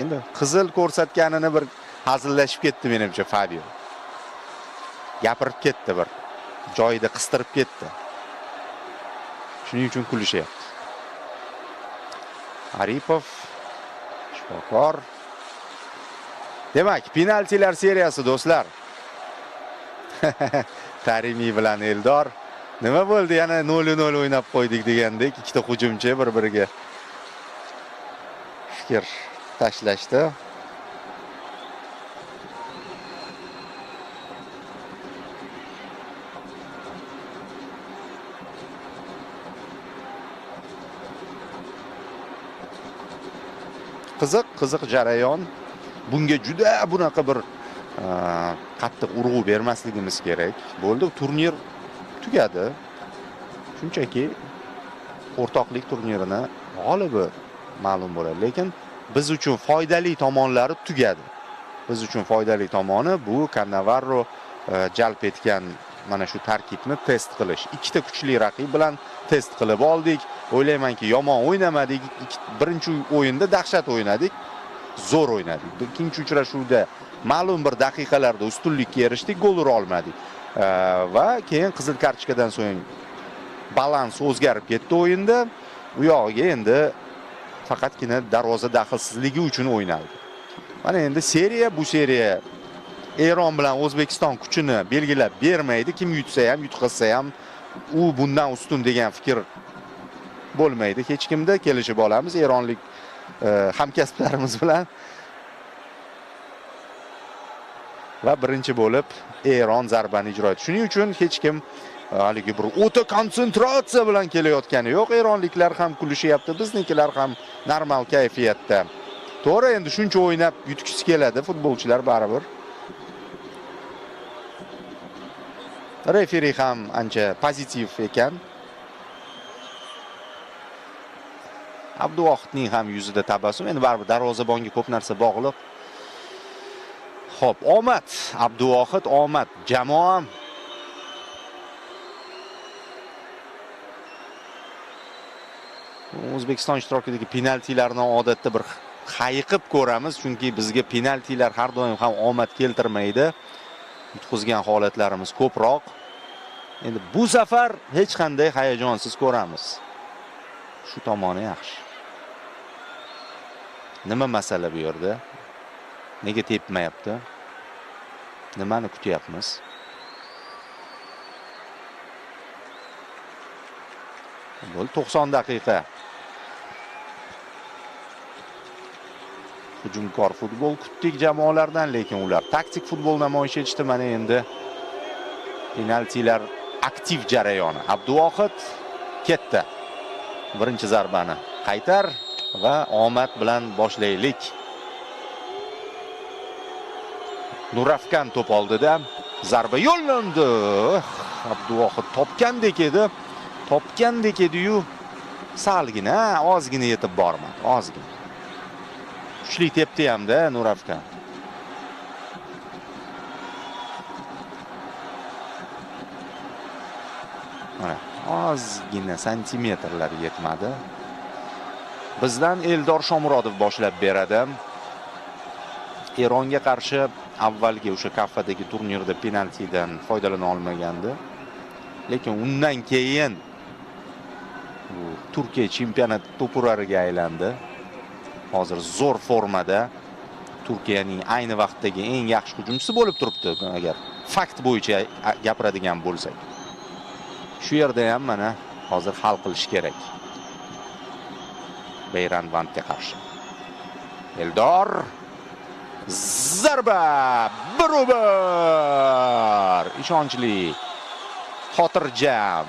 Endi qizil ko'rsatganini bir hazillashib ketdi menimcha Fabio. Gapirib ketdi bir. Joyida qistirib ketdi. Shuning uchun kulishyapti. Aripov, shifokor. Demak, penaltilar seriyasi do'stlar. Tarimiy bilan Eldor. Nima bo'ldi? Yana 0-0 o'ynab qo'ydik degandek, ikkita hujumchi bir-biriga fikr tashlashdi. Qiziq, qiziq jarayon. Bunga juda bunaqa bir qattiq urg'u bermasligimiz kerak. Bo'ldi, turnir tugadi. Shunchaki o'rtoqlik turnirini g'olibi ma'lum bo'ladi. Lekin biz uchun foydali tomonlari tugadi. Biz uchun foydali tomoni bu Cannavaro jalb etgan mana shu tarkibni test qilish. Ikkita kuchli raqib bilan test qilib oldik. O'ylaymanki, yomon o'ynamadik. Birinchi o'yinda dahshat o'ynadik, zo'r o'ynadik. Ikkinchi uchrashuvda ma'lum bir daqiqalarda ustunlikka erishdik, gol ura olmadik. Va keyin qizil kartochkadan so'ng balans o'zgarib ketdi o'yinda. U yog'iga endi faqatgina darvoza daxlsizligi uchun o'ynaldi. Mana endi seriya, bu seriya Eron bilan O'zbekiston kuchini belgilab bermaydi. Kim yutsa ham, yutqazsa ham u bundan ustun degan fikr bo'lmaydi hech kimda. Kelishib olamiz eronlik hamkasblarimiz bilan. Va birinchi bo'lib Eron zarbani ijro etdi. Shuning uchun hech kim haligi bir o'ta konsentratsiya bilan kelayotgani yo'q. Eronliklar ham kulishyapti, biznikilar ham normal kayfiyatda. To'g'ri, endi shuncha o'ynab yutgisi keladi futbolchilar baribir. Referi ham ancha pozitiv ekan. Abduvohidning ham yuzida tabassum. Endi baribir darvozabonga ko'p narsa bog'liq. Xo'p, omad Abduvohid, omad jamoa. O'zbekiston ishtirokidagi penaltilarni odatda bir hayiqib ko'ramiz, chunki bizga penaltilar har doim ham omad keltirmaydi. Yutqizgan holatlarimiz ko'proq. Endi bu safar hech qanday hayajonsiz ko'ramiz. Shu tomoni yaxshi. Nima masala bu yerda? Nega tepmayapti? Nimani kutyapmiz? Bo'ldi, 90 daqiqa. Hujumkor futbol kutdik jamoalardan, lekin ular taktik futbol namoyish etishdi. Mana endi penaltilar aktiv jarayoni. Abduvohid ketdi. Birinchi zarbani qaytar va omad bilan boshlaylik. Nurafkan to'p oldida zarba yo'llandi. Abduvohid topgandek edi. Topgandek edi-yu, salgina, ozgina yetib bormadi, ozgina. Kuchli tepdi hamda Nurafkan. Mana ozgina santimetrlar yetmadi. Bizdan Eldor Shomurodov boshlab beradi. Eronga qarshi avvalgi o'sha Kaffadagi turnirda penaltidan foydalana olmagandi. Lekin undan keyin u Turkiya chempionati to'purariga aylandi. Hozir zo'r formada, Turkiyaning ayni vaqtdagi eng yaxshi hujumchisi bo'lib turibdi, agar fakt bo'yicha gapiradigan bo'lsak. Shu yerda ham mana hozir hal qilish kerak. Beyranvandga qarshi. Eldor zarba 1-1. Ishonchli, xotirjam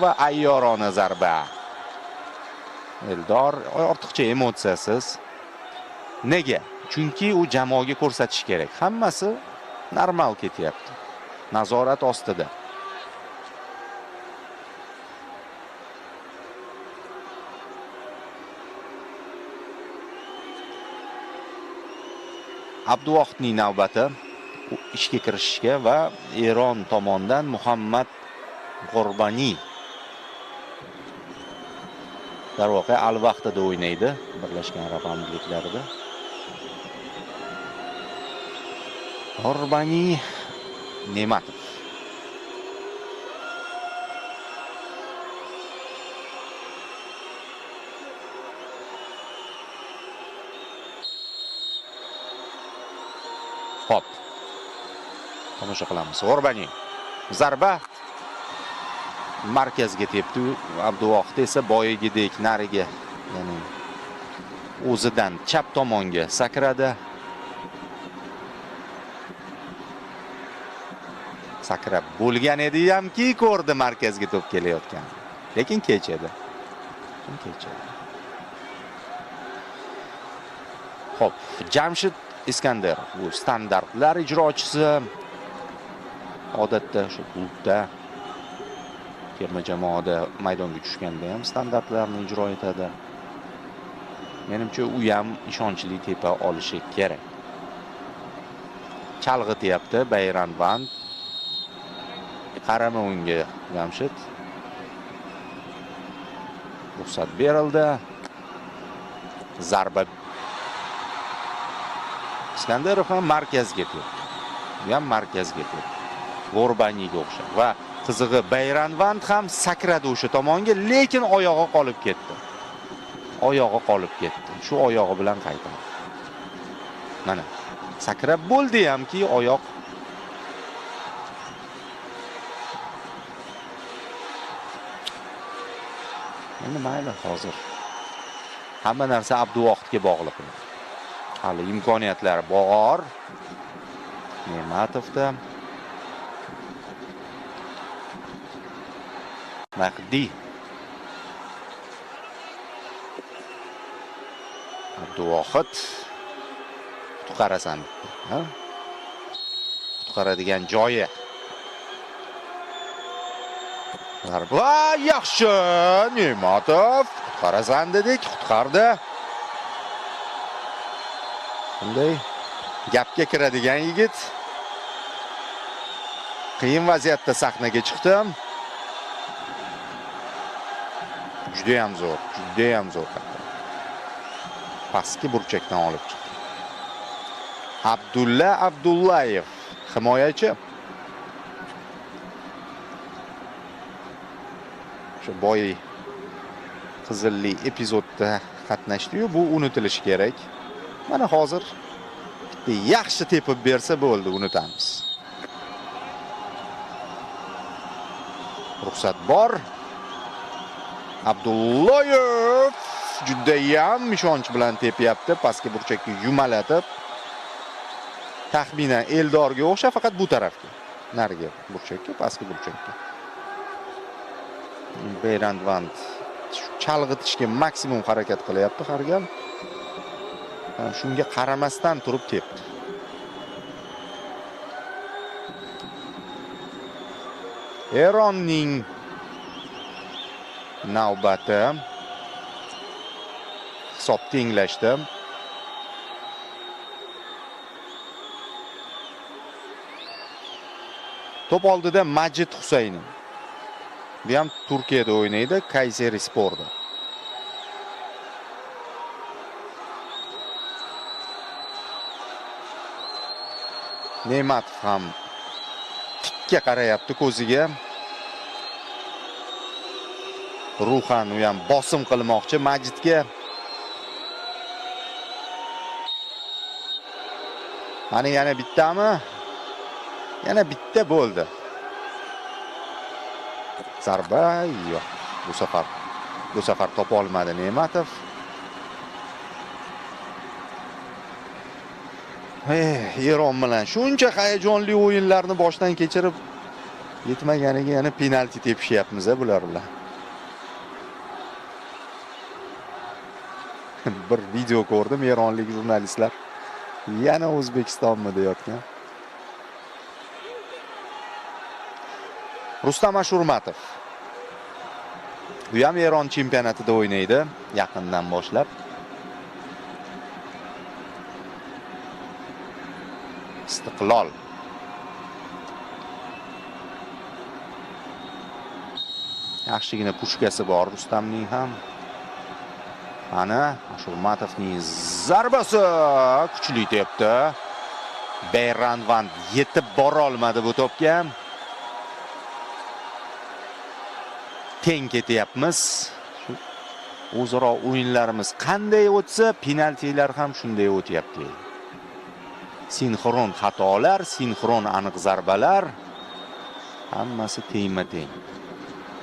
va ayyorona zarba. Eldor ortiqcha emotsiyasiz. Nega? Chunki u jamoaga ko'rsatish kerak. Hammasi normal ketyapti. Nazorat ostida. Abduvohidning navbati ishga kirishishga va Eron tomonidan Muhammad G'urbani. Darvoqe Al-Vaqtida o'ynaydi, Birlashgan Arab Amirliklarida. G'orbani Ne'matov. Hop. Tomosha qilamiz. G'orbani. Zarba markazga tepdi. Abduvohid esa boyagidek nariga, ya'ni o'zidan chap tomonga sakradi. Sakrab bo'lgan edi hamki, ko'rdi markazga to'p kelayotgan. Lekin kech edi. Xo'p, Jamshid Iskandarov bu standartlar ijrochisi. Odatda shu klubda, terma jamoada maydonga tushganda ham standartlarni ijro etadi. Menimcha u ham ishonchli tepa olishi kerak. Chalg'ityapti Bayranvand. Qarama unga Jamshid. Ruxsat berildi. Zarba. Iskandarov ham markazga tepdi. U ham markazga tepdi. G'orbaniga o'xshab. Va qizig'i Bayranvand ham sakradi o'sha tomonga, lekin oyog'i qolib ketdi. Oyog'i qolib ketdi. Shu oyog'i bilan qaytadi. Mana sakrab bo'ldi hamki oyoq endi mayli, hozir hamma narsa Abduvohidga bog'liq. Hali imkoniyatlar bor. Ne'matovda. Mahdi. Abduvohid. Qutqarasan bitta, ha? Qutqaradigan joyi. Va yaxshi, Ne'matov qutqarasan dedik, qutqardi. Bunday gapga kiradigan yigit. Qiyin vaziyatda sahnaga chiqdi. Juda ham zo'r, juda ham zo'r. Pastki burchakdan olib chiqdi. Abdulla Abdullayev himoyachi. Shu boy qizilli epizodda qatnashdi-yu, bu unutilishi kerak. Mana hozir bitta yaxshi tepib bersa bo'ldi, unutamiz. Ruxsat bor. Abdullayev judayam ishonch bilan tepyapti, pastki burchakka yumalatib. Taxminan Eldorga o'xshab, faqat bu tarafga, narigi burchakka, pastki burchakka. Bayranvand chalg'itishga maksimum harakat qilyapti har gal. Shunga qaramasdan turib tepdi. Eronning navbati. Hisob tenglashdi. To'p oldida Majid Husaynov. Bu ham Turkiyada o'ynaydi, Kayserisporda. Ne'matov ham tikka qarayapti ko'ziga. Ruhan u ham bosim qilmoqchi Majidga. Mana yana bittami? Yana bitta bo'ldi. Zarba yo'q. Bu safar topa olmadi Ne'matov. Eron bilan shuncha hayajonli o'yinlarni boshdan kechirib yetmaganiga yana penalti tepishyapmiz bular bilan. Bir video ko'rdim, eronlik jurnalistlar yana O'zbekistonmi deyotgan. Rustam Ashurmatov. U ham Eron chempionatida o'ynaydi, yaqindan boshlab. Istiqlol. Yaxshigina pushkasi bor Rustamning ham. Ana Ashurmatovning zarbasi kuchli tepdi. Beyranvand yetib bora olmadi bu to'pga. Teng ketyapmiz. O'zaro o'yinlarimiz qanday o'tsa, penaltilar ham shunday o'tyapti. Sinxron xatolar, sinxron aniq zarbalar, hammasi tengma-teng.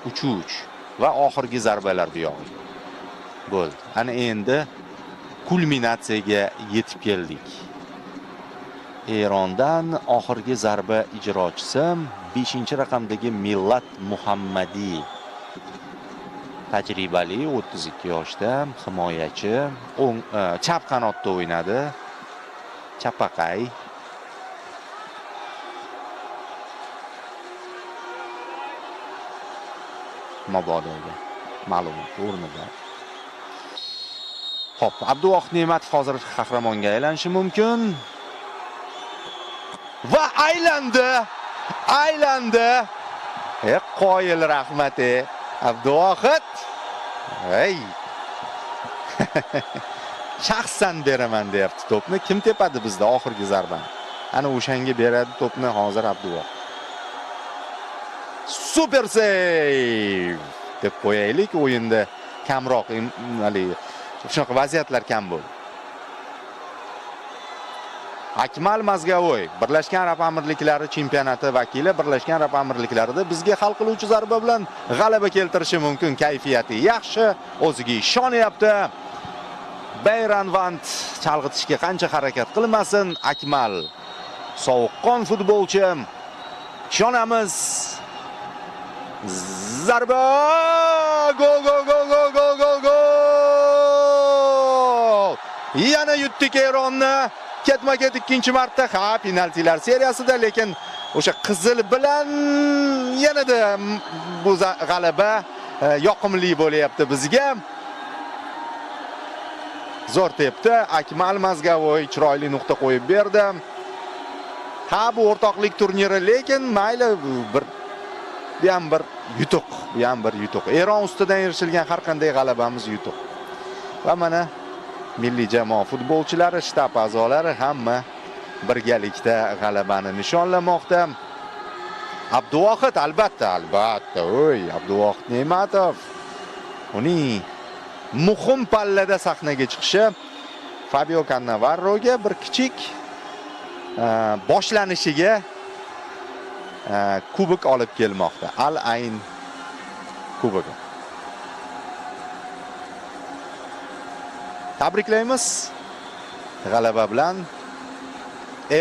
3-3 va oxirgi zarbalar bu yog'iga. Bo'ldi. Ana endi kulminatsiyaga yetib keldik. Erondan oxirgi zarba ijrochisi 5-raqamdagi Millat Muhammadi. Tajribali, 32 yoshda, himoyachi, o'ng chap qanotda o'ynadi. Chapaqay. Mabodoga ma'lumot o'rnida. Xo'p, Abduvohid Ne'matov hozir qahramonga aylanishi mumkin. Va aylandi. Aylandi. Qoyil rahmat, Abduvohid. Ey. Shaxsan beraman deyapti to'pni. Kim tepadi bizda oxirgi zarbani? Ana o'shanga beradi to'pni hozir Abduvohid. Super save deb qo'yaylik. O'yinda kamroq haligi shunaqa vaziyatlar kam bo'ldi. Akmal Mazgavoy, Birlashgan Arab Amirliklari chempionati vakili, Birlashgan Arab Amirliklarida bizga hal qiluvchi zarba bilan g'alaba keltirishi mumkin. Kayfiyati yaxshi, o'ziga ishonyapti. Beyranvand chalg'itishga qancha harakat qilmasin, Akmal sovuqqon futbolchi. Ishonamiz. Zarba! Gol, gol, gol, gol, gol, gol, gol! Yana yutdik Eronni. Ketma-ket ikkinchi marta, ha, penaltilar seriyasida, lekin o'sha qizil bilan yanada bu g'alaba yoqimli bo'lyapti bizga. Zo'r tepdi Akmal Mazgavoy, chiroyli nuqta qo'yib berdi. Ha, bu o'rtoqlik turniri, lekin mayli, bir bu ham bir yutuq, bu ham bir yutuq. Eron ustidan erishilgan har qanday g'alabamiz yutuq. Va mana milliy jamoa futbolchilari, shtab a'zolari hamma birgalikda g'alabani nishonlamoqda. Abduvohid albatta, albatta, oy, Abduvohid Ne'matov uning muhim pallada sahnaga chiqishi Fabio Cannavaroga bir kichik boshlanishiga kubok olib kelmoqda. Al Ayn kubogi. Tabriklaymiz g'alaba bilan.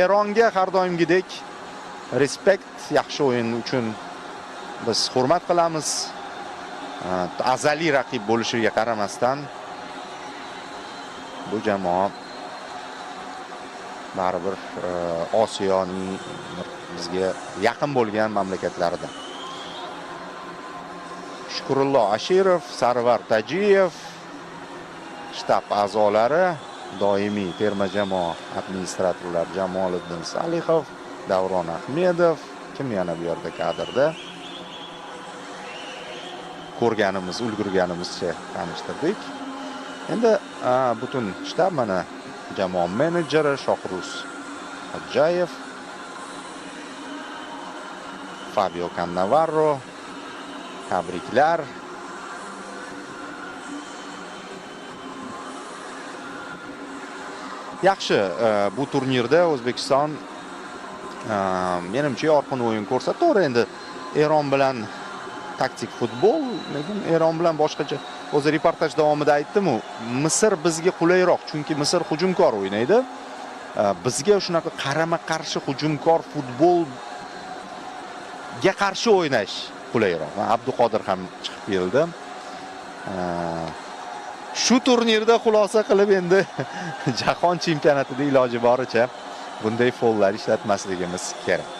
Eronga har doimgidek respekt, yaxshi o'yin uchun biz hurmat qilamiz. Azaliy raqib bo'lishiga qaramasdan bu jamoa baribir Osiyoning bizga yaqin bo'lgan mamlakatlaridan. Shukrullo Ashirov, Sarvar Tajiyev, shtab a'zolari, doimiy terma jamoa administratorlar Jamoliddin Salihov, Davron Ahmedov, kim yana bu yerda kadrda ko'rganimiz, ulgurganimizcha tanishtirdik. Endi butun shtab mana jamoa menejeri Shohruz Hojayev, Fabio Cannavaro, tabriklar. Yaxshi, bu turnirda O'zbekiston menimcha yorqin o'yin ko'rsatdi. To'g'ri, endi Eron bilan taktik futbol, lekin Eron bilan boshqacha. O'zi reportaj davomida aytdim-u, Misr bizga qulayroq, chunki Misr hujumkor o'ynaydi. Bizga shunaqa qarama-qarshi hujumkor futbolga qarshi o'ynash qulayroq. Abduqodir ham chiqib keldi. Shu turnirda xulosa qilib endi jahon chempionatida iloji boricha bunday follar ishlatmasligimiz kerak.